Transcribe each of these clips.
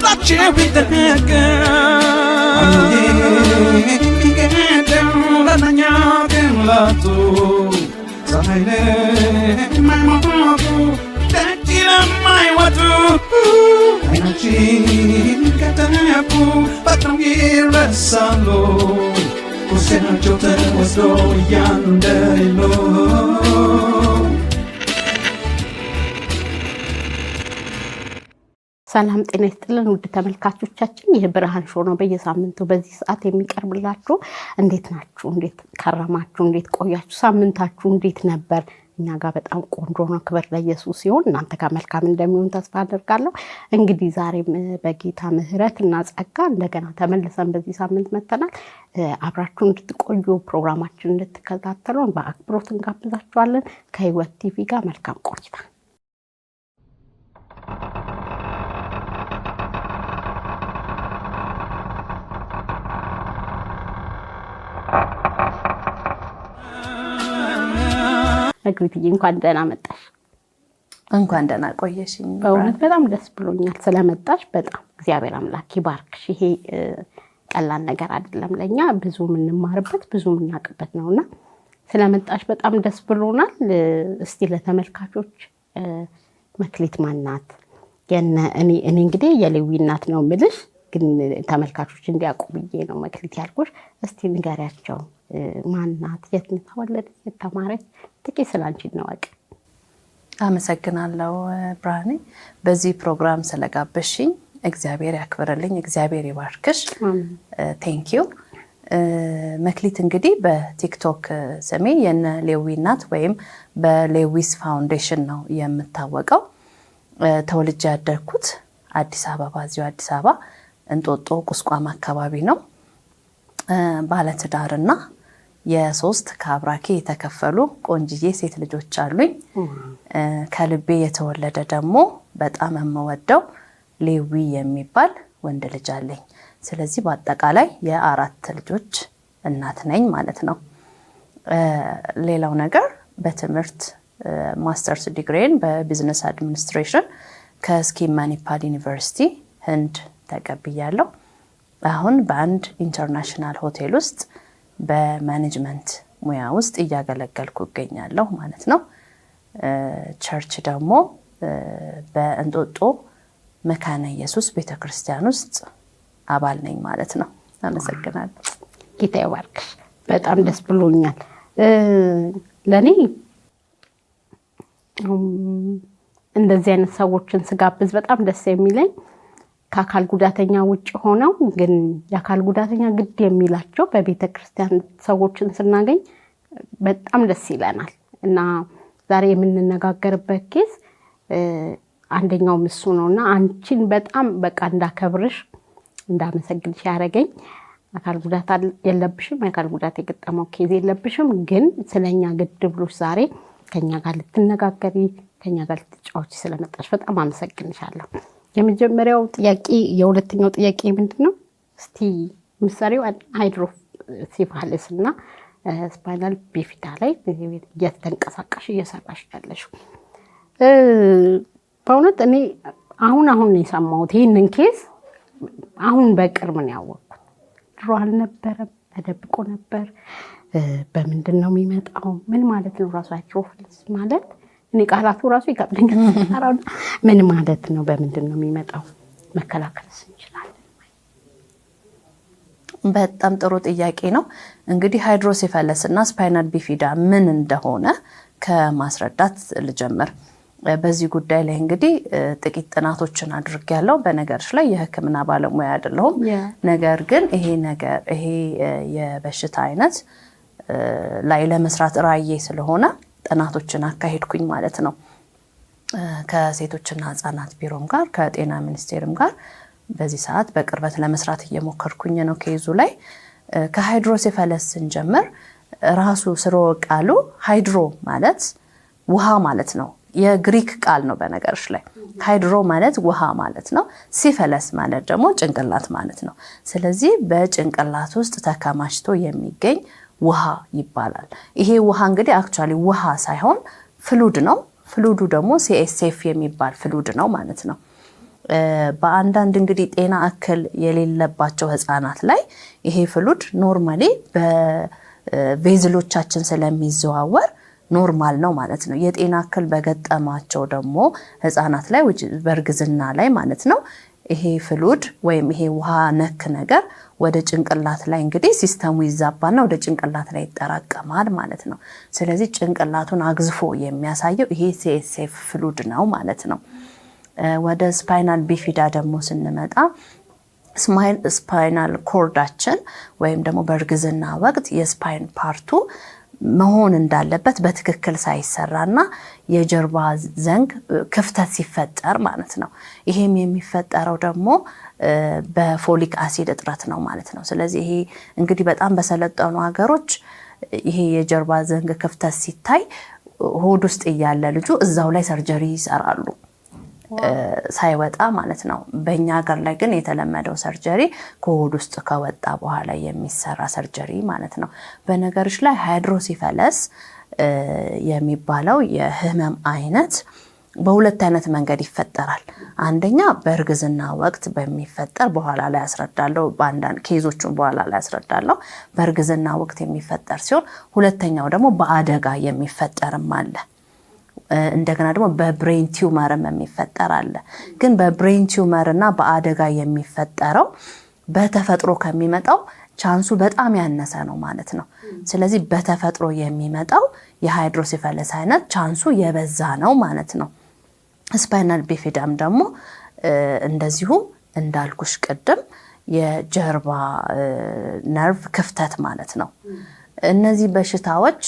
ውስጣቸው ቢጠነቀቅ የሚገደው ለእነኛ ቅላቱ ፀሐይ ለማይሞቁ ደጅ ለማይወጡ አይናችን ከተነኩ ፈጥነው ይረሳሉ። ቁስናቸው ተወስዶ እያሉ እንደሌሉ። ሰላም ጤና ይስጥልን ውድ ተመልካቾቻችን፣ ይህ ብርሃን ሾው ነው። በየሳምንቱ በዚህ ሰዓት የሚቀርብላችሁ። እንዴት ናችሁ? እንዴት ከረማችሁ? እንዴት ቆያችሁ? ሳምንታችሁ እንዴት ነበር? እኛ ጋር በጣም ቆንጆ ነው። ክብር ለኢየሱስ ሲሆን እናንተ ጋር መልካም እንደሚሆን ተስፋ አደርጋለሁ። እንግዲህ ዛሬም በጌታ ምሕረት እና ጸጋ እንደገና ተመልሰን በዚህ ሳምንት መጥተናል። አብራችሁ እንድትቆዩ ፕሮግራማችን እንድትከታተሉ በአክብሮት እንጋብዛችኋለን። ከህይወት ቲቪ ጋር መልካም ቆይታ። መክሊትዬ እንኳን ደህና መጣሽ። እንኳን ደህና ቆየሽኝ። በእውነት በጣም ደስ ብሎኛል ስለመጣሽ። በጣም እግዚአብሔር አምላክ ይባርክሽ። ይሄ ቀላል ነገር አይደለም ለእኛ፣ ብዙ የምንማርበት ብዙ የምናውቅበት ነውና ስለመጣሽ በጣም ደስ ብሎናል። እስቲ ለተመልካቾች መክሊት ማናት? እኔ እንግዲህ የሌዊ እናት ነው የምልሽ፣ ግን ተመልካቾች እንዲያውቁ ብዬ ነው መክሊት ያልኩሽ። እስቲ ንገሪያቸው፣ ማናት? የት ተወለደች? የት ተማረች? ጥቂት ስላንቺ እንወቅ። አመሰግናለሁ ብርሃኔ፣ በዚህ ፕሮግራም ስለጋበዝሽኝ እግዚአብሔር ያክብርልኝ፣ እግዚአብሔር ይባርክሽ። Thank you። መክሊት እንግዲህ በቲክቶክ ስሜ የነ ሌዊ እናት ወይም በሌዊስ ፋውንዴሽን ነው የምታወቀው። ተወልጄ ያደግኩት አዲስ አበባ፣ እዚሁ አዲስ አበባ እንጦጦ ቁስቋም አካባቢ ነው። ባለትዳርና የሶስት ከአብራኬ የተከፈሉ ቆንጅዬ ሴት ልጆች አሉኝ። ከልቤ የተወለደ ደግሞ በጣም የምወደው ሌዊ የሚባል ወንድ ልጅ አለኝ። ስለዚህ በአጠቃላይ የአራት ልጆች እናት ነኝ ማለት ነው። ሌላው ነገር በትምህርት ማስተርስ ዲግሪን በ business administration ከስኪም ማኒፓል ዩኒቨርሲቲ ህንድ ተቀብያለሁ። አሁን በአንድ international ሆቴል ውስጥ በ management ሙያ ውስጥ እያገለገልኩ እገኛለሁ ማለት ነው። Church ደግሞ በእንጦጦ መካነ ኢየሱስ ቤተክርስቲያን ውስጥ አባል ነኝ ማለት ነው። አመሰግናለሁ። ጌታ ይባርክሽ። በጣም ደስ ብሎኛል። ለእኔ እንደዚህ አይነት ሰዎችን ስጋብዝ በጣም ደስ የሚለኝ ከአካል ጉዳተኛ ውጭ ሆነው ግን የአካል ጉዳተኛ ግድ የሚላቸው በቤተ ክርስቲያን ሰዎችን ስናገኝ በጣም ደስ ይለናል። እና ዛሬ የምንነጋገርበት case አንደኛው እሱ ነው። እና አንቺን በጣም በቃ እንዳከብርሽ እንዳመሰግንሽ ያደረገኝ አካል ጉዳት የለብሽም፣ የአካል ጉዳት የገጠመው case የለብሽም፣ ግን ስለኛ ግድ ብሎሽ ዛሬ ከኛ ጋር ልትነጋገሪ ከኛ ጋር ልትጫወቺ ስለመጣሽ በጣም አመሰግንሻለሁ። የመጀመሪያው ጥያቄ የሁለተኛው ጥያቄ ምንድን ነው? እስቲ ምሳሌው hydrocephalus እና spinal bifida ላይ እየተንቀሳቀሽ እየሰራሽ ያለሽው፣ በእውነት እኔ አሁን አሁን ነው የሰማሁት ይህንን case፣ አሁን በቅርብ ነው ያወቅኩት። ድሮ አልነበረም፣ ተደብቆ ነበር። በምንድን ነው የሚመጣው? ምን ማለት ነው ራሱ hydrocephalus ማለት? እኔ ቃላቱ ራሱ ይከብደኛል። ምን ማለት ነው? በምንድን ነው የሚመጣው? መከላከልስ እንችላለን? በጣም ጥሩ ጥያቄ ነው። እንግዲህ hydrocephalus እና spinal bifida ምን እንደሆነ ከማስረዳት ልጀምር። በዚህ ጉዳይ ላይ እንግዲህ ጥቂት ጥናቶችን አድርጌያለሁ። በነገርሽ ላይ የሕክምና ባለሙያ አይደለሁም። ነገር ግን ይሄ ነገር ይሄ የበሽታ አይነት ላይ ለመስራት ራዕዬ ስለሆነ ጥናቶችን አካሄድኩኝ ማለት ነው። ከሴቶችና ሕጻናት ቢሮም ጋር ከጤና ሚኒስቴርም ጋር በዚህ ሰዓት በቅርበት ለመስራት እየሞከርኩኝ ነው። Case ኡ ላይ ከ hydrocephalus ስንጀምር ራሱ ስርወ ቃሉ hydro ማለት ውሃ ማለት ነው። የግሪክ ቃል ነው በነገርሽ ላይ። Hydro ማለት ውሃ ማለት ነው። Cephalus ማለት ደግሞ ጭንቅላት ማለት ነው። ስለዚህ በጭንቅላት ውስጥ ተከማችቶ የሚገኝ ውሃ ይባላል። ይሄ ውሃ እንግዲህ actually ውሃ ሳይሆን fluid ነው። Fluid ኡ ደግሞ CSF የሚባል fluid ነው ማለት ነው። በአንዳንድ እንግዲህ ጤና እክል የሌለባቸው ህፃናት ላይ ይሄ fluid normally በ vessel ኦቻችን ስለሚዘዋወር normal ነው ማለት ነው። የጤና እክል በገጠማቸው ደግሞ ህፃናት ላይ፣ በእርግዝና ላይ ማለት ነው፣ ይሄ fluid ወይም ይሄ ውሃ ነክ ነገር ወደ ጭንቅላት ላይ እንግዲህ system ኡ ይዛባና ወደ ጭንቅላት ላይ ይጠራቀማል ማለት ነው። ስለዚህ ጭንቅላቱን አግዝፎ የሚያሳየው ይሄ CSF fluid ነው ማለት ነው። ወደ spinal bifida ደግሞ ስንመጣ spinal cord ኣችን ወይም ደግሞ በእርግዝና ወቅት የ spine part ኡ መሆን እንዳለበት በትክክል ሳይሰራና የጀርባ ዘንግ ክፍተት ሲፈጠር ማለት ነው። ይሄም የሚፈጠረው ደግሞ በ folic acid እጥረት ነው ማለት ነው። ስለዚህ ይሄ እንግዲህ በጣም በሰለጠኑ ሀገሮች ይሄ የጀርባ ዘንግ ክፍተት ሲታይ ሆድ ውስጥ እያለ ልጁ እዛው ላይ surgery ይሰራሉ ሳይወጣ ማለት ነው። በእኛ ሀገር ላይ ግን የተለመደው surgery ከሆድ ውስጥ ከወጣ በኋላ የሚሰራ surgery ማለት ነው። በነገርሽ ላይ hydrocephalus የሚባለው የህመም አይነት በሁለት አይነት መንገድ ይፈጠራል። አንደኛ በእርግዝና ወቅት በሚፈጠር፣ በኋላ ላይ አስረዳለሁ፣ በአንዳንድ case ኦቹን በኋላ ላይ አስረዳለሁ። በእርግዝና ወቅት የሚፈጠር ሲሆን ሁለተኛው ደግሞ በአደጋ የሚፈጠርም አለ። እንደገና ደግሞ በ brain tumor ም የሚፈጠር አለ። ግን በ brain tumor እና በአደጋ የሚፈጠረው በተፈጥሮ ከሚመጣው chance ኡ በጣም ያነሰ ነው ማለት ነው። ስለዚህ በተፈጥሮ የሚመጣው የ hydrocephalus አይነት chance ኡ የበዛ ነው ማለት ነው። Spinal bifida ም ደግሞ እንደዚሁ እንዳልኩሽ ቅድም የጀርባ ነርቭ ክፍተት ማለት ነው። እነዚህ በሽታዎች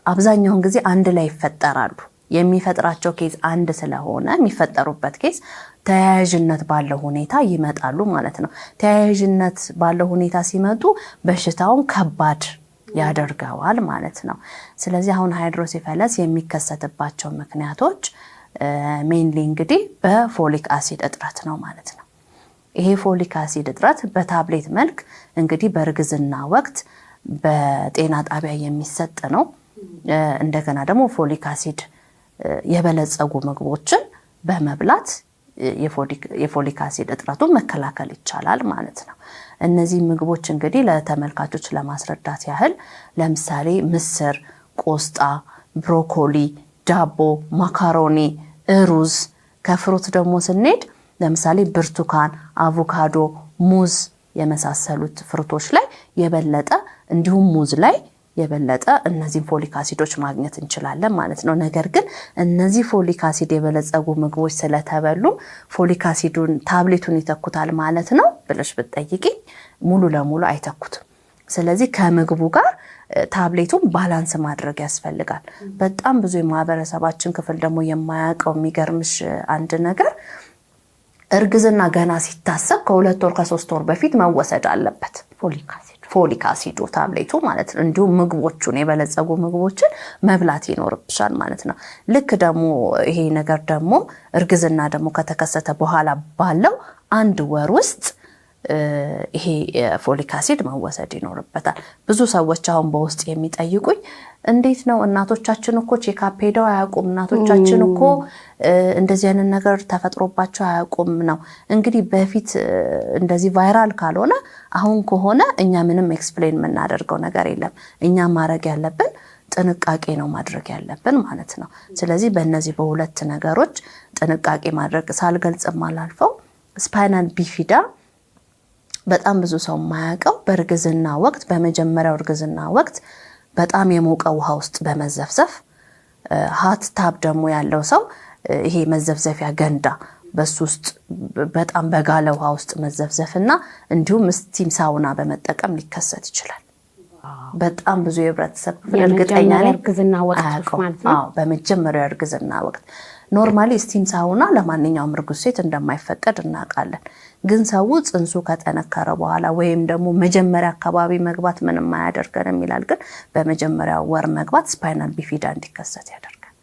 አብዛኛውን ጊዜ አንድ ላይ ይፈጠራሉ። የሚፈጥራቸው case አንድ ስለሆነ የሚፈጠሩበት case ተያያዥነት ባለው ሁኔታ ይመጣሉ ማለት ነው። ተያያዥነት ባለው ሁኔታ ሲመጡ በሽታውን ከባድ ያደርገዋል ማለት ነው። ስለዚህ አሁን hydrocephalus የሚከሰትባቸው ምክንያቶች mainly እንግዲህ በ folic acid እጥረት ነው ማለት ነው። ይሄ folic acid እጥረት በታብሌት መልክ እንግዲህ በእርግዝና ወቅት በጤና ጣቢያ የሚሰጥ ነው። እንደገና ደግሞ folic acid የበለጸጉ ምግቦችን በመብላት የ folic acid እጥረቱን መከላከል ይቻላል ማለት ነው። እነዚህ ምግቦች እንግዲህ ለተመልካቾች ለማስረዳት ያህል ለምሳሌ ምስር፣ ቆስጣ፣ ብሮኮሊ፣ ዳቦ፣ ማካሮኒ፣ ሩዝ። ከ fruit ደግሞ ስንሄድ ለምሳሌ ብርቱካን፣ አቮካዶ፣ ሙዝ የመሳሰሉት fruit ኦች ላይ የበለጠ፣ እንዲሁም ሙዝ ላይ የበለጠ እነዚህን folic acid ኦች ማግኘት እንችላለን ማለት ነው። ነገር ግን እነዚህ folic acid የበለጸጉ ምግቦች ስለተበሉ folic acid ኡን tablet ኡን ይተኩታል ማለት ነው ብለሽ ብትጠይቂኝ ሙሉ ለሙሉ አይተኩትም። ስለዚህ ከምግቡ ጋር tablet ኡን balance ማድረግ ያስፈልጋል። በጣም ብዙ የማህበረሰባችን ክፍል ደግሞ የማያውቀው የሚገርምሽ አንድ ነገር እርግዝና ገና ሲታሰብ ከ2 ወር ከ3 ወር በፊት መወሰድ አለበት folic acid። Folic acid ኡ tablet ኡ ማለት ነው። እንዲሁም ምግቦቹን፣ የበለጸጉ ምግቦችን መብላት ይኖርብሻል ማለት ነው። ልክ ደግሞ ይሄ ነገር ደግሞ እርግዝና ደግሞ ከተከሰተ በኋላ ባለው አንድ ወር ውስጥ ይሄ folic acid መወሰድ ይኖርበታል። ብዙ ሰዎች አሁን በውስጥ የሚጠይቁኝ እንዴት ነው፣ እናቶቻችን እኮ checkup ሄደው አያውቁም፣ እናቶቻችን እኮ እንደዚህ አይነት ነገር ተፈጥሮባቸው አያውቁም ነው። እንግዲህ በፊት እንደዚህ viral ካልሆነ፣ አሁን ከሆነ እኛ ምንም explain የምናደርገው ነገር የለም። እኛ ማድረግ ያለብን ጥንቃቄ ነው ማድረግ ያለብን ማለት ነው። ስለዚህ በእነዚህ በሁለት ነገሮች ጥንቃቄ ማድረግ። ሳልገልጽም አላልፈው፣ spinal bifida በጣም ብዙ ሰው የማያውቀው በእርግዝና ወቅት፣ በመጀመሪያው እርግዝና ወቅት በጣም የሞቀ ውሃ ውስጥ በመዘፍዘፍ፣ hot tub ደግሞ ያለው ሰው ይሄ መዘፍዘፊያ ገንዳ በሱ ውስጥ በጣም በጋለ ውሃ ውስጥ መዘፍዘፍ እና እንዲሁም steam sauna በመጠቀም ሊከሰት ይችላል። በጣም ብዙ የህብረተሰብ ክፍል እርግጠኛ ነኝ እርግዝና ወቅት አያውቀውም። ማለት ነው። አዎ፣ በመጀመሪያው እርግዝና ወቅት normally steam sauna ለማንኛውም እርጉዝ ሴት እንደማይፈቀድ እናውቃለን። ግን ሰው ጽንሱ ከጠነከረ በኋላ ወይም ደግሞ መጀመሪያ አካባቢ መግባት ምንም አያደርገንም ይላል። ግን በመጀመሪያው ወር መግባት spinal bifida እንዲከሰት ያደርጋል።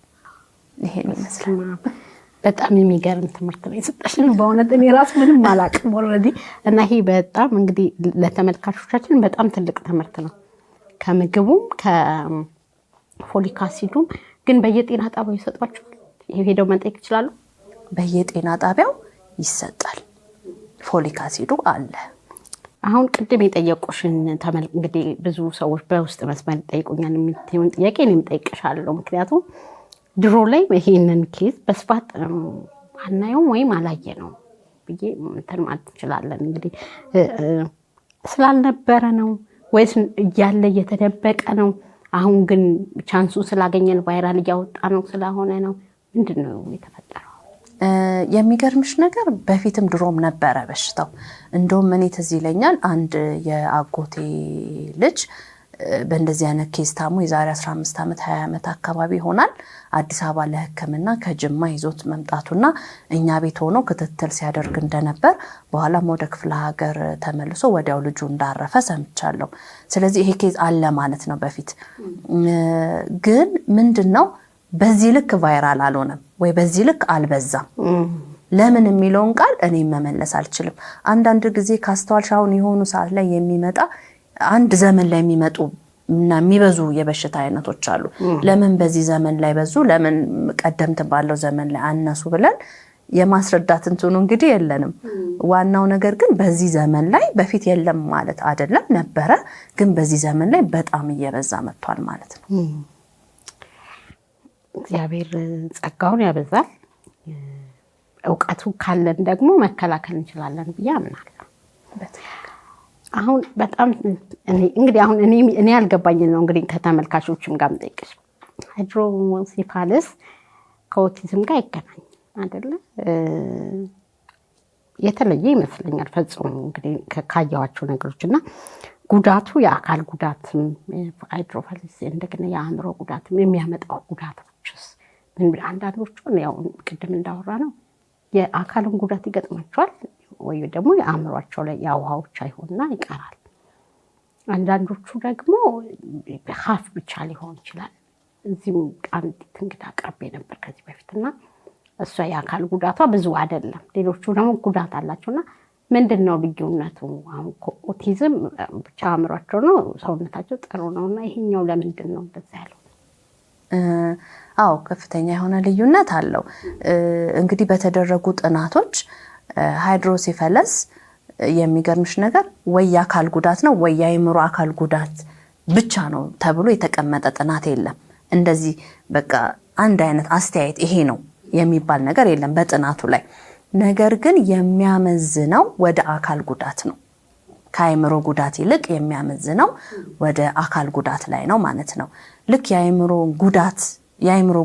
ይሄን ይመስላል። በጣም የሚገርም ትምህርት ነው የሰጠሽን። በእውነት እኔ ራሱ ምንም አላውቅም already። እና ይሄ በጣም እንግዲህ ለተመልካቾቻችን በጣም ትልቅ ትምህርት ነው። ከምግቡም ከ folic acid ኡም ግን በየጤና ጣቢያው ይሰጧቸዋል። ሄደው መጠየቅ ይችላሉ። በየጤና ጣቢያው ይሰጣል። Folic acid ኡ አለ። አሁን ቅድም የጠየቁሽን እንግዲህ ብዙ ሰዎች በውስጥ መስመር ይጠይቁኛል የምትይውን ጥያቄ እኔም ጠይቅሻለሁ። ምክንያቱም ድሮ ላይ ይሄንን case በስፋት አናየውም ወይም አላየነውም ብዬ እንትን ማለት እንችላለን። እንግዲህ ስላልነበረ ነው ወይስ እያለ እየተደበቀ ነው? አሁን ግን chance ኡ ስላገኘን viral እያወጣ ነው ስለሆነ ነው? ምንድን ነው የተፈጠረው? የሚገርምሽ ነገር በፊትም ድሮም ነበረ በሽታው። እንደውም እኔ ትዝ ይለኛል አንድ የአጎቴ ልጅ በእንደዚህ አይነት case ታሞ የዛሬ 15 ዓመት፣ 20 ዓመት አካባቢ ይሆናል፣ አዲስ አበባ ለሕክምና ከጅማ ይዞት መምጣቱና እኛ ቤት ሆኖ ክትትል ሲያደርግ እንደነበር፣ በኋላም ወደ ክፍለ ሀገር ተመልሶ ወዲያው ልጁ እንዳረፈ ሰምቻለሁ። ስለዚህ ይሄ case አለ ማለት ነው። በፊት ግን ምንድን ነው፣ በዚህ ልክ viral አልሆነም ወይ በዚህ ልክ አልበዛም። ለምን የሚለውን ቃል እኔ መመለስ አልችልም። አንዳንድ ጊዜ ካስተዋልሽ አሁን የሆኑ ሰዓት ላይ የሚመጣ፣ አንድ ዘመን ላይ የሚመጡ እና የሚበዙ የበሽታ አይነቶች አሉ። ለምን በዚህ ዘመን ላይ በዙ፣ ለምን ቀደምት ባለው ዘመን ላይ አነሱ ብለን የማስረዳት እንትኑ እንግዲህ የለንም። ዋናው ነገር ግን በዚህ ዘመን ላይ፣ በፊት የለም ማለት አይደለም፣ ነበረ፣ ግን በዚህ ዘመን ላይ በጣም እየበዛ መጥቷል ማለት ነው። እግዚአብሔር ጸጋውን ያበዛል። እውቀቱ ካለን ደግሞ መከላከል እንችላለን ብዬ አምናለሁ። አሁን በጣም እንግዲህ አሁን እኔ ያልገባኝን ነው እንግዲህ ከተመልካቾችም ጋር የምጠይቅሽ። Hydrocephalus ከኦቲዝም ጋር ይገናኝ አይደለ? የተለየ ይመስለኛል ፈጽሞ እንግዲህ ካየኋቸው ነገሮች። እና ጉዳቱ የአካል ጉዳትም hydrocephalus እንደገና የአእምሮ ጉዳትም የሚያመጣው ጉዳቶችስ ምን? አንዳንዶቹ ያው ቅድም እንዳወራ ነው የአካልን ጉዳት ይገጥማቸዋል ወይ ደግሞ የአእምሯቸው ላይ የውሃው ብቻ ይሆንና ይቀራል። አንዳንዶቹ ደግሞ half ብቻ ሊሆን ይችላል። እዚህም አንዲት እንግዳ አቅርቤ ነበር ከዚህ በፊት እና እሷ የአካል ጉዳቷ ብዙ አይደለም፣ ሌሎቹ ደግሞ ጉዳት አላቸው። እና ምንድን ነው ልዩነቱ? አሁን ኦቲዝም ብቻ አእምሯቸው ነው፣ ሰውነታቸው ጥሩ ነው፣ እና ይሄኛው ለምንድን ነው እንደዛ ያለው? አዎ፣ ከፍተኛ የሆነ ልዩነት አለው። እንግዲህ በተደረጉ ጥናቶች hydrocephalus የሚገርምሽ ነገር ወይ የአካል ጉዳት ነው ወይ የአእምሮ አካል ጉዳት ብቻ ነው ተብሎ የተቀመጠ ጥናት የለም። እንደዚህ በቃ አንድ አይነት አስተያየት ይሄ ነው የሚባል ነገር የለም በጥናቱ ላይ። ነገር ግን የሚያመዝነው ወደ አካል ጉዳት ነው። ከአእምሮ ጉዳት ይልቅ የሚያመዝነው ወደ አካል ጉዳት ላይ ነው ማለት ነው። ልክ የአእምሮ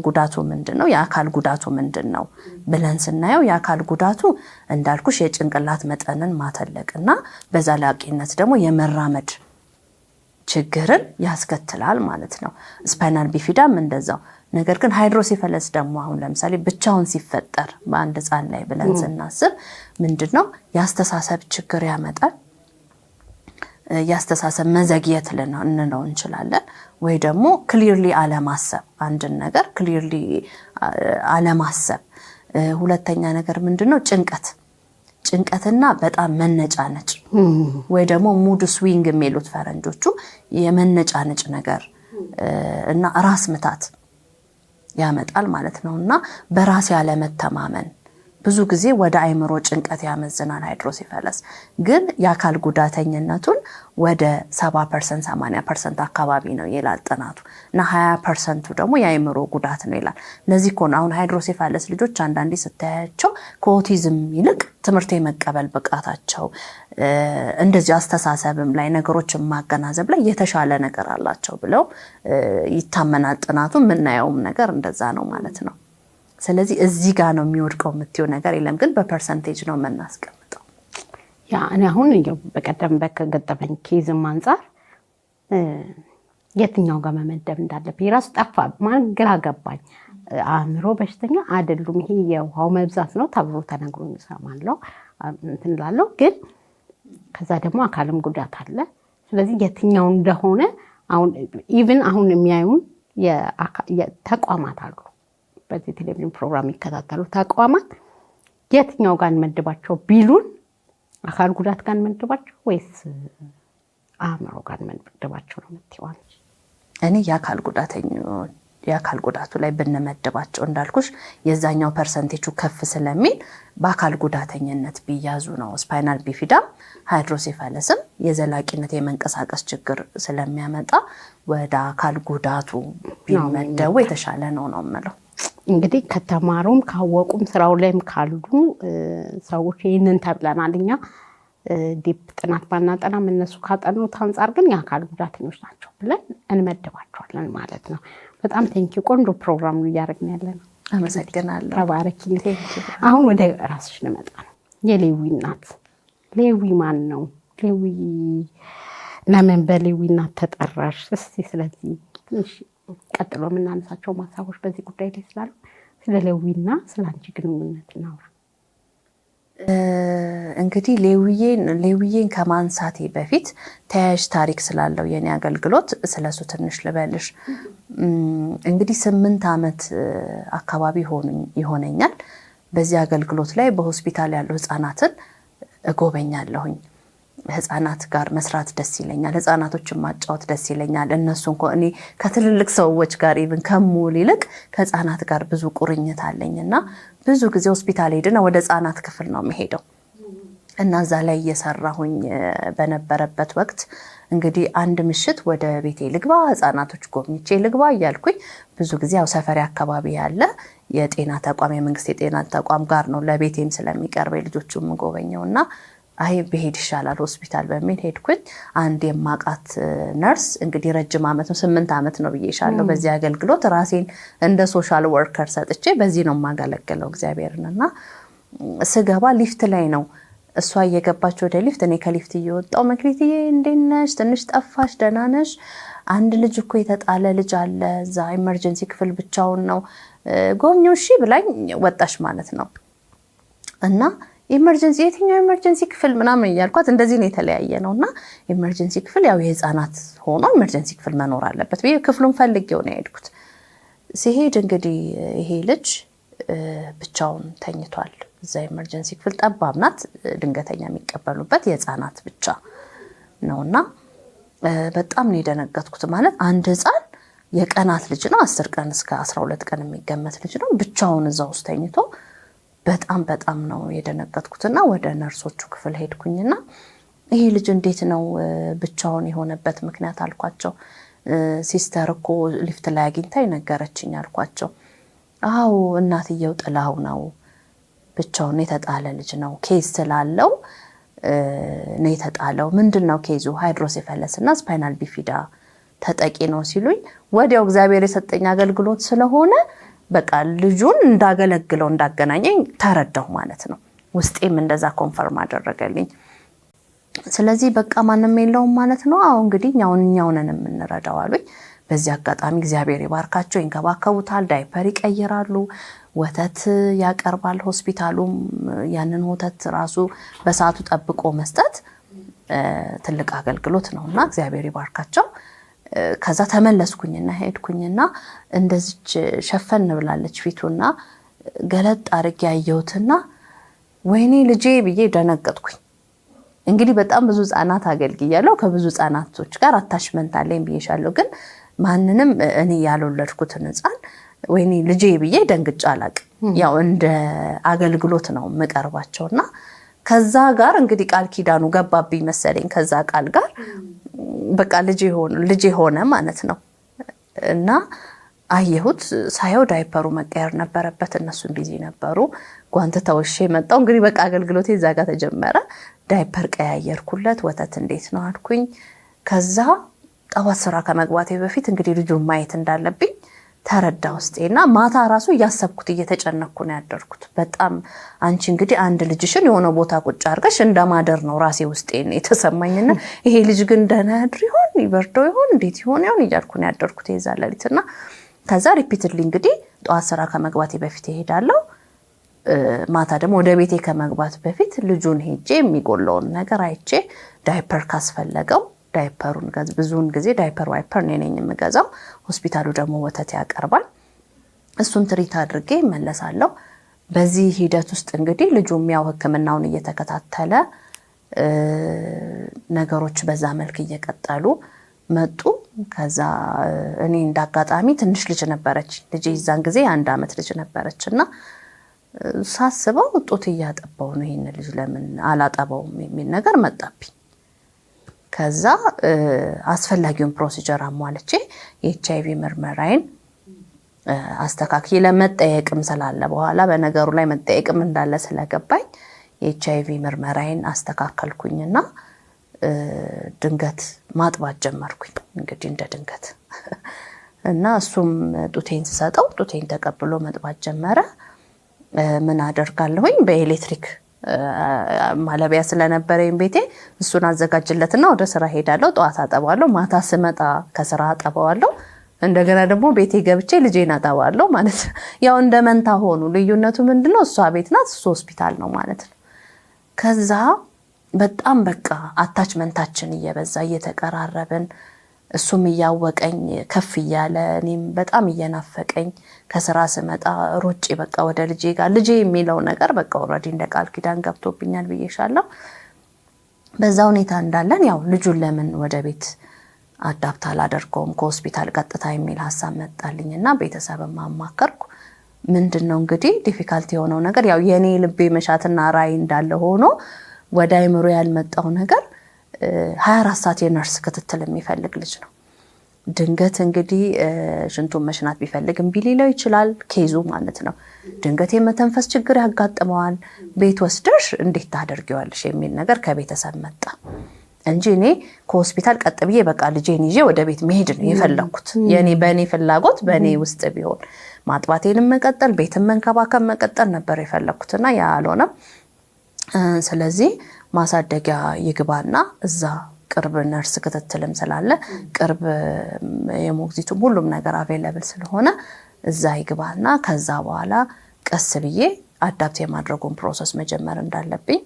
ጉዳቱ ምንድን ነው፣ የአካል ጉዳቱ ምንድን ነው ብለን ስናየው የአካል ጉዳቱ እንዳልኩሽ የጭንቅላት መጠንን ማተለቅና በዘላቂነት ደግሞ የመራመድ ችግርን ያስከትላል ማለት ነው። Spinal bifida ም እንደዛው። ነገር ግን hydrocephalus ደግሞ አሁን ለምሳሌ ብቻውን ሲፈጠር በአንድ ህፃን ላይ ብለን ስናስብ ምንድን ነው፣ የአስተሳሰብ ችግር ያመጣል። የአስተሳሰብ መዘግየት ልንለው እንችላለን። ወይ ደግሞ clearly አለማሰብ፣ አንድን ነገር clearly አለማሰብ። ሁለተኛ ነገር ምንድን ነው? ጭንቀት፣ ጭንቀትና በጣም መነጫነጭ ወይ ደግሞ mood swing የሚሉት ፈረንጆቹ የመነጫነጭ ነገር እና ራስ ምታት ያመጣል ማለት ነው። እና በራስ ያለመተማመን ብዙ ጊዜ ወደ አይምሮ ጭንቀት ያመዝናል። Hydrocephalus ግን የአካል ጉዳተኝነቱን ወደ 70%፣ 80% አካባቢ ነው ይላል ጥናቱ እና 20% ቱ ደግሞ የአይምሮ ጉዳት ነው ይላል። እነዚህ እኮ ነው አሁን hydrocephalus ልጆች አንዳንዴ ስታያቸው ከኦቲዝም ይልቅ ትምህርት የመቀበል ብቃታቸው፣ እንደዚሁ አስተሳሰብም ላይ፣ ነገሮችን ማገናዘብ ላይ የተሻለ ነገር አላቸው ብለው ይታመናል። ጥናቱ የምናየውም ነገር እንደዛ ነው ማለት ነው። ስለዚህ እዚህ ጋር ነው የሚወድቀው የምትይው ነገር የለም፣ ግን በ percentage ነው የምናስቀምጠው። Yeah፣ እኔ አሁን በቀደም በገጠመኝ case ም አንጻር የትኛው ጋር መመደብ እንዳለብኝ ራሱ ጠፋ፣ ማለት ግራ ገባኝ። አእምሮ በሽተኛ አይደሉም፣ ይሄ የውሃው መብዛት ነው ተብሎ ተነግሮኝ እሰማለሁ፣ እንትን እላለሁ። ግን ከዛ ደግሞ አካልም ጉዳት አለ። ስለዚህ የትኛው እንደሆነ አሁን even አሁን የሚያዩን ተቋማት አሉ፣ በዚህ ቴሌቪዥን ፕሮግራም የሚከታተሉ ተቋማት፣ የትኛው ጋር እንመድባቸው ቢሉን አካል ጉዳት ጋር እንመድባቸው ወይስ አእምሮ ጋር እንመድባቸው ነው የምትይው አንቺ? እኔ የአካል ጉዳቱ ላይ ብንመድባቸው፣ እንዳልኩሽ የዛኛው percentage ኡ ከፍ ስለሚል በአካል ጉዳተኝነት ቢያዙ ነው። Spinal bifida ም hydrocephalus ም የዘላቂነት የመንቀሳቀስ ችግር ስለሚያመጣ ወደ አካል ጉዳቱ ቢመደቡ የተሻለ ነው ነው የምለው። እንግዲህ ከተማሩም ካወቁም ስራው ላይም ካሉ ሰዎች ይህንን ተብለናል። እኛ deep ጥናት ባናጠናም እነሱ ካጠኑት አንጻር ግን የአካል ጉዳተኞች ናቸው ብለን እንመድባቸዋለን ማለት ነው። በጣም thank you። ቆንጆ ፕሮግራም ነው እያደረግን ያለ ነው። አመሰግናለሁ። ተባረኪልኝ። አሁን ወደ ራስሽ ልመጣ ነው። የሌዊ እናት፣ ሌዊ ማን ነው? ሌዊ ለምን በሌዊ እናት ተጠራሽ? እስቲ ስለዚህ ትንሽ ቀጥሎ የምናነሳቸው ሀሳቦች በዚህ ጉዳይ ላይ ስላሉ ስለ ሌዊና ስለ አንቺ ግንኙነት እናውራ። እንግዲህ ሌዊዬን ከማንሳቴ በፊት ተያያዥ ታሪክ ስላለው የኔ አገልግሎት ስለሱ ትንሽ ልበልሽ። እንግዲህ 8 ዓመት አካባቢ ይሆነኛል። በዚህ አገልግሎት ላይ በሆስፒታል ያሉ ህፃናትን እጎበኛለሁኝ። ህፃናት ጋር መስራት ደስ ይለኛል። ህፃናቶችን ማጫወት ደስ ይለኛል። እነሱ እኔ ከትልልቅ ሰዎች ጋር even ከምውል ይልቅ ከህፃናት ጋር ብዙ ቁርኝት አለኝ እና ብዙ ጊዜ ሆስፒታል ሄድና ወደ ህፃናት ክፍል ነው የምሄደው። እና እዛ ላይ እየሰራሁኝ በነበረበት ወቅት እንግዲህ አንድ ምሽት ወደ ቤቴ ልግባ፣ ህፃናቶች ጎብኝቼ ልግባ እያልኩኝ፣ ብዙ ጊዜ ያው ሰፈሬ አካባቢ ያለ የጤና ተቋም፣ የመንግስት የጤና ተቋም ጋር ነው፣ ለቤቴም ስለሚቀርብ ልጆቹ የምጎበኘው፣ እና አይ ብሄድ ይሻላል ሆስፒታል በሚል ሄድኩኝ። አንድ የማቃት ነርስ፣ እንግዲህ ረጅም ዓመት ነው፣ 8 ዓመት ነው ብዬሻለሁ። በዚህ አገልግሎት ራሴን እንደ social worker ሰጥቼ በዚህ ነው የማገለግለው እግዚአብሔርን። እና ስገባ ሊፍት ላይ ነው፣ እሷ እየገባች ወደ ሊፍት፣ እኔ ከሊፍት እየወጣው፣ "መክሊትዬ፣ እንዴት ነሽ? ትንሽ ጠፋሽ፣ ደህና ነሽ? አንድ ልጅ እኮ የተጣለ ልጅ አለ እዛ emergency ክፍል፣ ብቻውን ነው፣ ጎብኚው እሺ" ብላኝ ወጣሽ ማለት ነው። እና emergency፣ የትኛው emergency ክፍል ምናምን እያልኳት እንደዚህ ነው የተለያየ ነው። እና emergency ክፍል ያው የህፃናት ሆኖ emergency ክፍል መኖር አለበት ብዬ ክፍሉን ፈልጌው ነው የሄድኩት። ሲሄድ እንግዲህ ይሄ ልጅ ብቻውን ተኝቷል። እዛ emergency ክፍል ጠባብ ናት፣ ድንገተኛ የሚቀበሉበት የህፃናት ብቻ ነው። እና በጣም ነው የደነገጥኩት። ማለት አንድ ህፃን፣ የቀናት ልጅ ነው፣ 10 ቀን እስከ 12 ቀን የሚገመት ልጅ ነው፣ ብቻውን እዛ ውስጥ ተኝቶ በጣም በጣም ነው የደነገጥኩትና ወደ ነርሶቹ ክፍል ሄድኩኝና ይሄ ልጅ እንዴት ነው ብቻውን የሆነበት ምክንያት አልኳቸው። ሲስተር እኮ ሊፍት ላይ አግኝታ ነገረችኝ አልኳቸው። አዎ፣ እናትየው ጥላው ነው፣ ብቻውን የተጣለ ልጅ ነው፣ case ስላለው ነው የተጣለው። ምንድን ነው case ኡ? Hydrocephalus እና spinal bifida ተጠቂ ነው ሲሉኝ ወዲያው እግዚአብሔር የሰጠኝ አገልግሎት ስለሆነ በቃ ልጁን እንዳገለግለው እንዳገናኘኝ ተረዳሁ ማለት ነው። ውስጤም እንደዛ confirm አደረገልኝ። ስለዚህ በቃ ማንም የለውም ማለት ነው። አዎ፣ እንግዲህ እኛው ነን የምንረዳው አሉኝ። በዚህ አጋጣሚ እግዚአብሔር ይባርካቸው፣ ይንከባከቡታል፣ ዳይፐር ይቀይራሉ፣ ወተት ያቀርባል ሆስፒታሉም። ያንን ወተት ራሱ በሰዓቱ ጠብቆ መስጠት ትልቅ አገልግሎት ነው እና እግዚአብሔር ይባርካቸው። ከዛ ተመለስኩኝና ሄድኩኝና እንደዚች ሸፈን ብላለች ፊቱና ገለጥ አድርጌ ያየሁትና ወይኔ ልጄ ብዬ ደነገጥኩኝ። እንግዲህ በጣም ብዙ ህጻናት አገልግያለሁ። ከብዙ ህጻናቶች ጋር attachment አለኝ ብዬሻለሁ። ግን ማንንም እኔ ያልወለድኩትን ህፃን ወይኔ ልጄ ብዬ ደንግጬ አላቅም። ያው እንደ አገልግሎት ነው የምቀርባቸውና ከዛ ጋር እንግዲህ ቃል ኪዳኑ ገባብኝ መሰለኝ። ከዛ ቃል ጋር በቃ ልጄ ሆነ ማለት ነው። እና አየሁት። ሳየው ዳይፐሩ መቀየር ነበረበት። እነሱም busy ነበሩ። ጓንት ተውሼ መጣሁ። እንግዲህ በቃ አገልግሎቴ እዛ ጋር ተጀመረ። ዳይፐር ቀያየርኩለት። ወተት እንዴት ነው አልኩኝ። ከዛ ጠዋት ስራ ከመግባቴ በፊት እንግዲህ ልጁን ማየት እንዳለብኝ ተረዳ ውስጤ። እና ማታ ራሱ እያሰብኩት እየተጨነኩ ነው ያደርኩት። በጣም፣ አንቺ እንግዲህ አንድ ልጅሽን የሆነ ቦታ ቁጭ አድርገሽ እንደማደር ነው ራሴ ውስጤ የተሰማኝና ይሄ ልጅ ግን ደህና ያድር ይሆን፣ ይበርደው ይሆን፣ እንዴት ይሆን ይሆን እያልኩ ነው ያደርኩት የዛ ሌሊት። እና ከዛ repeatedly እንግዲህ ጠዋት ስራ ከመግባቴ በፊት እሄዳለሁ። ማታ ደግሞ ወደ ቤቴ ከመግባት በፊት ልጁን ሄጄ የሚጎለውን ነገር አይቼ፣ ዳይፐር ካስፈለገው ዳይፐሩን፣ ብዙውን ጊዜ diaper wiper እኔ ነኝ የምገዛው። ሆስፒታሉ ደግሞ ወተት ያቀርባል። እሱን treat አድርጌ እመለሳለሁ። በዚህ ሂደት ውስጥ እንግዲህ ልጁም ያው ሕክምናውን እየተከታተለ ነገሮች በዛ መልክ እየቀጠሉ መጡ። ከዛ እኔ እንዳጋጣሚ ትንሽ ልጅ ነበረች፣ ልጄ የዛን ጊዜ 1 ዓመት ልጅ ነበረች እና ሳስበው ጡት እያጠባው ነው፣ ይህን ልጅ ለምን አላጠባውም የሚል ነገር መጣብኝ። ከዛ አስፈላጊውን procedure አሟልቼ የኤች አይቪ ምርመራዬን አስተካክዬ፣ ለመጠየቅም ስላለ፣ በኋላ በነገሩ ላይ መጠየቅም እንዳለ ስለገባኝ፣ የኤች አይቪ ምርመራዬን አስተካከልኩኝና ድንገት ማጥባት ጀመርኩኝ። እንግዲህ እንደ ድንገት እና እሱም ጡቴን ስሰጠው ጡቴን ተቀብሎ መጥባት ጀመረ። ምን አደርጋለሁኝ? በኤሌክትሪክ ማለቢያ ስለነበረኝ ቤቴ እሱን አዘጋጅለትና ወደ ስራ ሄዳለሁ። ጠዋት አጠባለሁ፣ ማታ ስመጣ ከስራ አጠባዋለሁ። እንደገና ደግሞ ቤቴ ገብቼ ልጄን አጠባለሁ ማለት ነው። ያው እንደ መንታ ሆኑ። ልዩነቱ ምንድነው? እሷ ቤት ናት፣ እሱ ሆስፒታል ነው ማለት ነው። ከዛ በጣም በቃ attachment ኣችን እየበዛ፣ እየተቀራረብን፣ እሱም እያወቀኝ ከፍ እያለ፣ እኔም በጣም እየናፈቀኝ፣ ከስራ ስመጣ ሮጬ በቃ ወደ ልጄ ጋር፣ ልጄ የሚለው ነገር በቃ already እንደ ቃል ኪዳን ገብቶብኛል ብዬሻለሁ። በዛ ሁኔታ እንዳለን ያው ልጁን ለምን ወደ ቤት adopt አላደርገውም ከሆስፒታል ቀጥታ የሚል ሀሳብ መጣልኝ እና ቤተሰብን ማማከርኩ። ምንድን ነው እንግዲህ difficult የሆነው ነገር፣ ያው የእኔ ልቤ መሻትና ራዕይ እንዳለ ሆኖ ወደ አይምሮ ያልመጣው ነገር 24 ሰዓት የነርስ ክትትል የሚፈልግ ልጅ ነው። ድንገት እንግዲህ ሽንቱን መሽናት ቢፈልግ እምቢ ሊለው ይችላል፣ case ኡ ማለት ነው። ድንገት የመተንፈስ ችግር ያጋጥመዋል። ቤት ወስደሽ እንዴት ታደርጊዋለሽ የሚል ነገር ከቤተሰብ መጣ እንጂ እኔ ከሆስፒታል ቀጥ ብዬ በቃ ልጄን ይዤ ወደ ቤት መሄድ ነው የፈለግኩት። የኔ በእኔ ፍላጎት በእኔ ውስጥ ቢሆን ማጥባቴንም መቀጠል፣ ቤትን መንከባከብ መቀጠል ነበር የፈለግኩትና ያ አልሆነም። ስለዚህ ማሳደጊያ ይግባና እዛ ቅርብ ነርስ ክትትልም ስላለ፣ ቅርብ የሞግዚቱም ሁሉም ነገር available ስለሆነ እዛ ይግባና ከዛ በኋላ ቀስ ብዬ adopt የማድረጉን process መጀመር እንዳለብኝ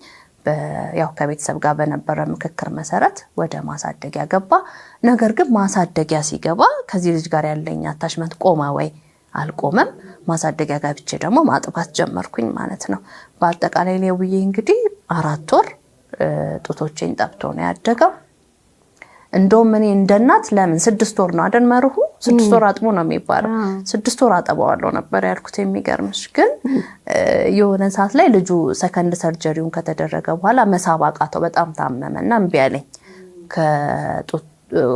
ያው ከቤተሰብ ጋር በነበረ ምክክር መሰረት ወደ ማሳደጊያ ገባ። ነገር ግን ማሳደጊያ ሲገባ ከዚህ ልጅ ጋር ያለኝ attachment ቆመ ወይ? አልቆመም። ማሳደጊያ ገብቼ ደግሞ ማጥባት ጀመርኩኝ ማለት ነው። በአጠቃላይ ሌውዬ እንግዲህ 4 ወር ጡቶቼን ጠብቶ ነው ያደገው። እንደውም እኔ እንደ እናት ለምን 6 ወር ነው አይደል መርሁ፣ 6 ወር አጥቡ ነው የሚባለው። 6 ወር አጠባዋለሁ ነበር ያልኩት። የሚገርምሽ ግን የሆነ ሰዓት ላይ ልጁ second surgery ውን ከተደረገ በኋላ መሳብ አቃተው፣ በጣም ታመመ እና እምቢ አለኝ።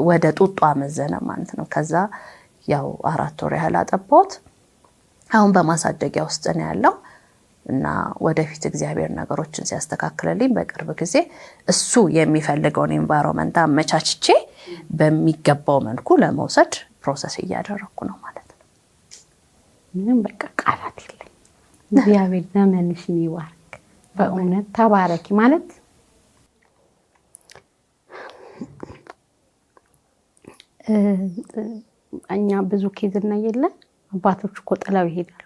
ወደ ጡጦ አመዘነ ማለት ነው። ከዛ ያው 4 ወር ያህል አጠባሁት። አሁን በማሳደጊያ ውስጥ ነው ያለው እና ወደፊት እግዚአብሔር ነገሮችን ሲያስተካክልልኝ በቅርብ ጊዜ እሱ የሚፈልገውን environment አመቻችቼ በሚገባው መልኩ ለመውሰድ process እያደረግኩ ነው ማለት ነው። ምንም በቃ ቃላት የለኝ። እግዚአብሔር ዘመንሽን ይባርክ። በእውነት ተባረኪ። ማለት እኛ ብዙ case እና የለ አባቶች እኮ ጥለው ይሄዳሉ።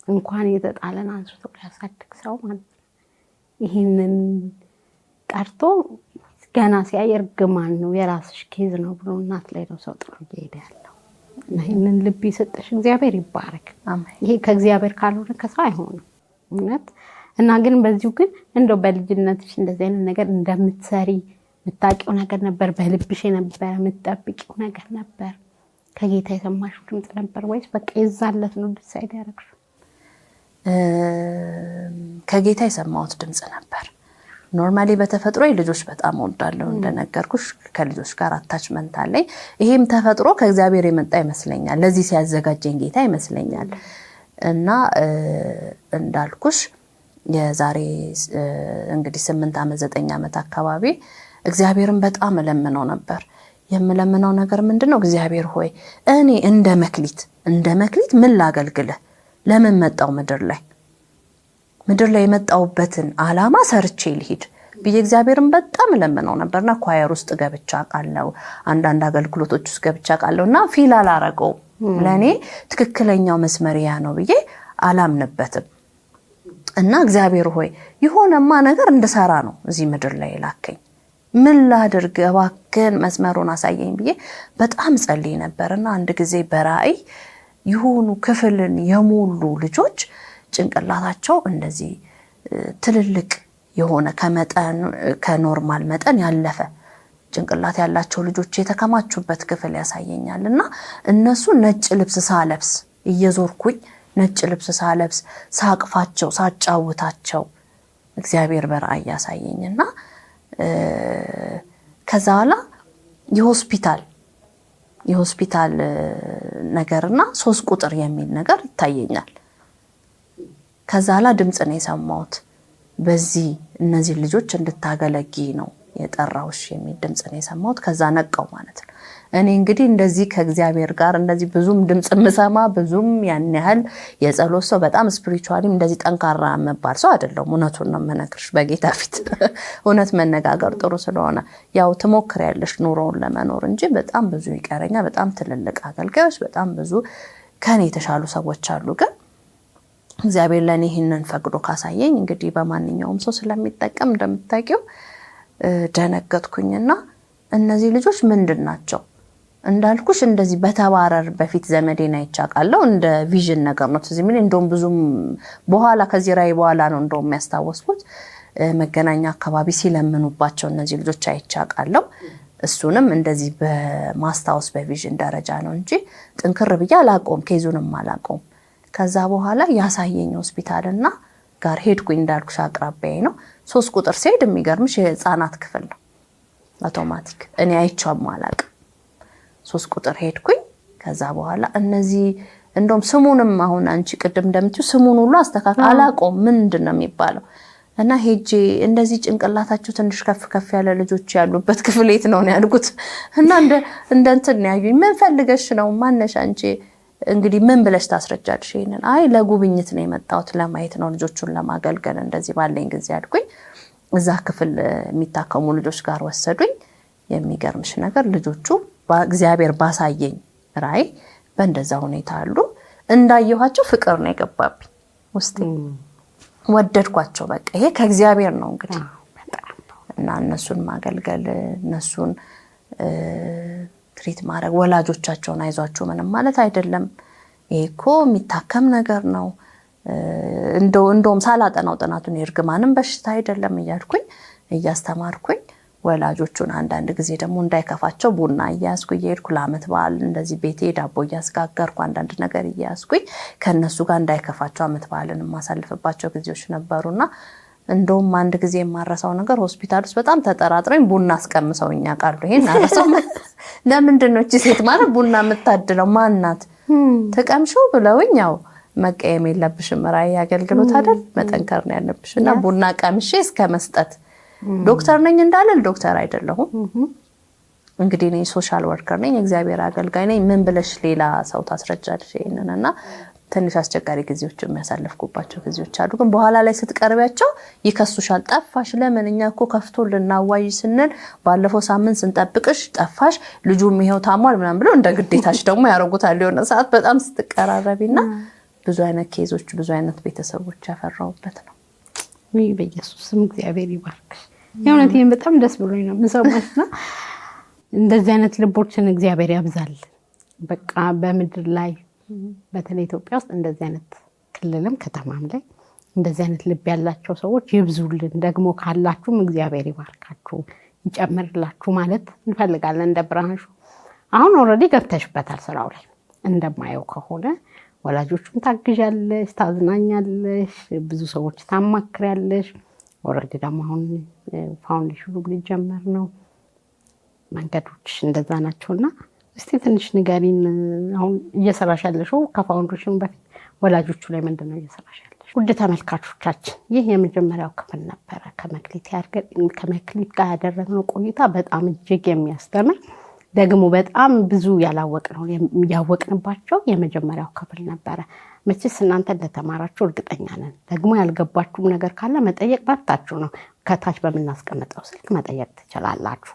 እንኳን የተጣለን አንስቶ ሊያሳድግ ሰው ማለት ነው። ይህንን ቀርቶ ገና ሲያይ እርግማን ነው፣ የራስሽ case ነው ብሎ እናት ላይ ነው ሰው ጥሎ እየሄደ ያለው። እና ይህንን ልብ የሰጠሽ እግዚአብሔር ይባረክ። ይሄ ከእግዚአብሔር ካልሆነ ከሰው አይሆንም እውነት። እና ግን በዚሁ ግን እንደው በልጅነትሽ እንደዚህ አይነት ነገር እንደምትሰሪ የምታውቂው ነገር ነበር? በልብሽ የነበረ የምትጠብቂው ነገር ነበር? ከጌታ የሰማሽው ድምፅ ነበር ወይስ በቃ የዛለት ነው decide ያደረግሽው? ከጌታ የሰማሁት ድምፅ ነበር። Normally በተፈጥሮ ልጆች በጣም እወዳለሁ። እንደነገርኩሽ ከልጆች ጋር attachment አለኝ። ይሄም ተፈጥሮ ከእግዚአብሔር የመጣ ይመስለኛል። ለዚህ ሲያዘጋጀኝ ጌታ ይመስለኛል። እና እንዳልኩሽ የዛሬ እንግዲህ 8 ዓመት 9 ዓመት አካባቢ እግዚአብሔርን በጣም እለምነው ነበር። የምለምነው ነገር ምንድን ነው? እግዚአብሔር ሆይ፣ እኔ እንደ መክሊት ምን ላገልግልህ? ለምን መጣው ምድር ላይ? ምድር ላይ የመጣውበትን አላማ ሰርቼ ልሂድ ብዬ እግዚአብሔርን በጣም እለምነው ነበርና choir ውስጥ ገብቻ አውቃለሁ። አንዳንድ አገልግሎቶች ውስጥ ገብቻ አውቃለሁ እና feel አላረገውም። ለእኔ ትክክለኛው መስመር ያ ነው ብዬ አላምንበትም። እና እግዚአብሔር ሆይ፣ የሆነማ ነገር እንድሰራ ነው እዚህ ምድር ላይ የላከኝ፣ ምን ላድርግ? እባክህን መስመሩን አሳየኝ ብዬ በጣም ጸልይ ነበር። እና አንድ ጊዜ በራእይ የሆኑ ክፍልን የሞሉ ልጆች ጭንቅላታቸው እንደዚህ ትልልቅ የሆነ ከመጠን ከ normal መጠን ያለፈ ጭንቅላት ያላቸው ልጆች የተከማቹበት ክፍል ያሳየኛል። እና እነሱ ነጭ ልብስ ሳለብስ እየዞርኩኝ፣ ነጭ ልብስ ሳለብስ ሳቅፋቸው፣ ሳጫውታቸው እግዚአብሔር በራእይ ያሳየኝ። እና ከዛ በኋላ የሆስፒታል ነገርና 3 ቁጥር የሚል ነገር ይታየኛል። ከዛ ኋላ ድምፅ ነው የሰማሁት። በዚህ እነዚህ ልጆች እንድታገለግይ ነው የጠራሁሽ የሚል ድምፅ ነው የሰማሁት። ከዛ ነቃው ማለት ነው። እኔ እንግዲህ እንደዚህ ከእግዚአብሔር ጋር እንደዚህ ብዙም ድምፅ የምሰማ፣ ብዙም ያን ያህል የጸሎት ሰው፣ በጣም spiritually ም እንደዚህ ጠንካራ የምባል ሰው አይደለሁም። እውነቱን ነው የምነግርሽ፣ በጌታ ፊት እውነት መነጋገር ጥሩ ስለሆነ። ያው ትሞክሪያለሽ ኑሮውን ለመኖር እንጂ በጣም ብዙ ይቀረኛል። በጣም ትልልቅ አገልጋዮች፣ በጣም ብዙ ከኔ የተሻሉ ሰዎች አሉ። ግን እግዚአብሔር ለእኔ ይህንን ፈቅዶ ካሳየኝ እንግዲህ በማንኛውም ሰው ስለሚጠቀም እንደምታውቂው ደነገጥኩኝና እነዚህ ልጆች ምንድን ናቸው? እንዳልኩሽ እንደዚህ በተባረር በፊት ዘመዴን አይቻቃለሁ። እንደ vision ነገር ነው ትዝ የሚለኝ። እንደውም ብዙም በኋላ፣ ከዚህ ራእይ በኋላ ነው እንደውም ያስታወስኩት። መገናኛ አካባቢ ሲለምኑባቸው እነዚህ ልጆች አይቻቃለሁ። እሱንም እንደዚህ በማስታወስ በ vision ደረጃ ነው እንጂ ጥንክር ብዬ አላውቀውም፣ case ኡንም አላውቀውም። ከዛ በኋላ ያሳየኝ ሆስፒታልና ጋር ሄድኩኝ። እንዳልኩሽ አቅራቢያዬ ነው። 3 ቁጥር ሲሄድ የሚገርምሽ የህፃናት ክፍል ነው። አውቶማቲክ እኔ አይቼውም አላውቅም። 3 ቁጥር ሄድኩኝ። ከዛ በኋላ እነዚህ እንደውም ስሙንም አሁን አንቺ ቅድም እንደምትይው ስሙን ሁሉ አስተካክል አላውቀውም ምንድን ነው የሚባለው። እና ሄጄ እንደዚህ ጭንቅላታቸው ትንሽ ከፍ ከፍ ያለ ልጆች ያሉበት ክፍል የት ነው ነው ያልኩት። እና እንደ እንትን ነው ያዩኝ። ምን ፈልገሽ ነው? ማነሽ አንቺ? እንግዲህ ምን ብለሽ ታስረጃለሽ ይሄንን? አይ ለጉብኝት ነው የመጣሁት፣ ለማየት ነው፣ ልጆቹን ለማገልገል እንደዚህ ባለኝ ጊዜ አልኩኝ። እዛ ክፍል የሚታከሙ ልጆች ጋር ወሰዱኝ። የሚገርምሽ ነገር ልጆቹ እግዚአብሔር ባሳየኝ ራእይ በእንደዛ ሁኔታ አሉ። እንዳየኋቸው ፍቅር ነው የገባብኝ ውስጤ፣ ወደድኳቸው። በቃ ይሄ ከእግዚአብሔር ነው እንግዲህ። እና እነሱን ማገልገል፣ እነሱን treat ማድረግ፣ ወላጆቻቸውን አይዟችሁ ምንም ማለት አይደለም፣ ይሄ እኮ የሚታከም ነገር ነው፣ እንደውም ሳላጠናው ጥናቱን የእርግማንም በሽታ አይደለም እያልኩኝ እያስተማርኩኝ፣ ወላጆቹን አንዳንድ ጊዜ ደግሞ እንዳይከፋቸው ቡና እያያዝኩ እየሄድኩ፣ ለዓመት በዓል እንደዚህ ቤቴ ዳቦ እያስጋገርኩ፣ አንዳንድ ነገር እያያዝኩኝ ከእነሱ ጋር እንዳይከፋቸው ዓመት በዓልን የማሳልፍባቸው ጊዜዎች ነበሩና እንደውም አንድ ጊዜ የማረሳው ነገር ሆስፒታል ውስጥ በጣም ተጠራጥረኝ ቡና አስቀምሰውኝ ያውቃሉ። ይሄን አረሳው። ለምንድን ነው እቺ ሴት ማለት ቡና የምታድለው፣ ማናት ትቀምሺው ብለውኝ፣ ያው መቀየም የለብሽም፣ ራእይ አገልግሎት አይደል፣ መጠንከር ነው ያለብሽ። እና ቡና ቀምሼ እስከ መስጠት፣ ዶክተር ነኝ እንዳልል ዶክተር አይደለሁም። እንግዲህ እኔ social worker ነኝ፣ እግዚአብሔር አገልጋይ ነኝ። ምን ብለሽ ሌላ ሰው ታስረጃለሽ ይሄንን? እና ትንሽ አስቸጋሪ ጊዜዎች የሚያሳልፍኩባቸው ጊዜዎች አሉ። ግን በኋላ ላይ ስትቀርቢያቸው ይከሱሻል። ጠፋሽ፣ ለምን? እኛ እኮ ከፍቶ ልናዋይ ስንል ባለፈው ሳምንት ስንጠብቅሽ ጠፋሽ፣ ልጁም ይሄው ታሟል ምናምን ብለው እንደ ግዴታሽ ደግሞ ያደርጉታል። የሆነ ሰዓት በጣም ስትቀራረቢና ብዙ አይነት case ኦች፣ ብዙ አይነት ቤተሰቦች ያፈራሁበት ነው። ውይ በኢየሱስ ስም እግዚአብሔር ይባርክሽ። የእውነት ይሄን በጣም ደስ ብሎኝ ነው የምሰማሽ። እና እንደዚህ አይነት ልቦችን እግዚአብሔር ያብዛል። በቃ በምድር ላይ በተለይ ኢትዮጵያ ውስጥ እንደዚህ አይነት ክልልም ከተማም ላይ እንደዚህ አይነት ልብ ያላቸው ሰዎች ይብዙልን። ደግሞ ካላችሁም እግዚአብሔር ይባርካችሁ፣ ይጨምርላችሁ ማለት እንፈልጋለን። እንደ ብርሃን ሾው አሁን already ገብተሽበታል ስራው ላይ። እንደማየው ከሆነ ወላጆቹም ታግዣለሽ፣ ታዝናኛለሽ፣ ብዙ ሰዎች ታማክሪያለሽ። Already ደግሞ አሁን foundation ኑ ሊጀመር ነው። መንገዶች እንደዛ ናቸውና እስቲ ትንሽ ንገሪን። አሁን እየሰራሽ ያለሽው ከ foundation ኑ በፊት ወላጆቹ ላይ ምንድን ነው እየሰራሽ ያለሽ? ውድ ተመልካቾቻችን ይህ የመጀመሪያው ክፍል ነበረ። ከመክሊት ጋር ያደረግነው ቆይታ በጣም እጅግ የሚያስተምር፣ ደግሞ በጣም ብዙ ያላወቅነው ያወቅንባቸው የመጀመሪያው ክፍል ነበረ። መቼስ እናንተ እንደተማራችሁ እርግጠኛ ነን። ደግሞ ያልገባችሁም ነገር ካለ መጠየቅ መብታችሁ ነው። ከታች በምናስቀምጠው ስልክ መጠየቅ ትችላላችሁ።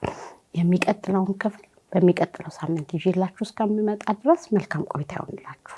የሚቀጥለውን ክፍል በሚቀጥለው ሳምንት ይዤላችሁ እስከምመጣ ድረስ መልካም ቆይታ ይሆንላችሁ።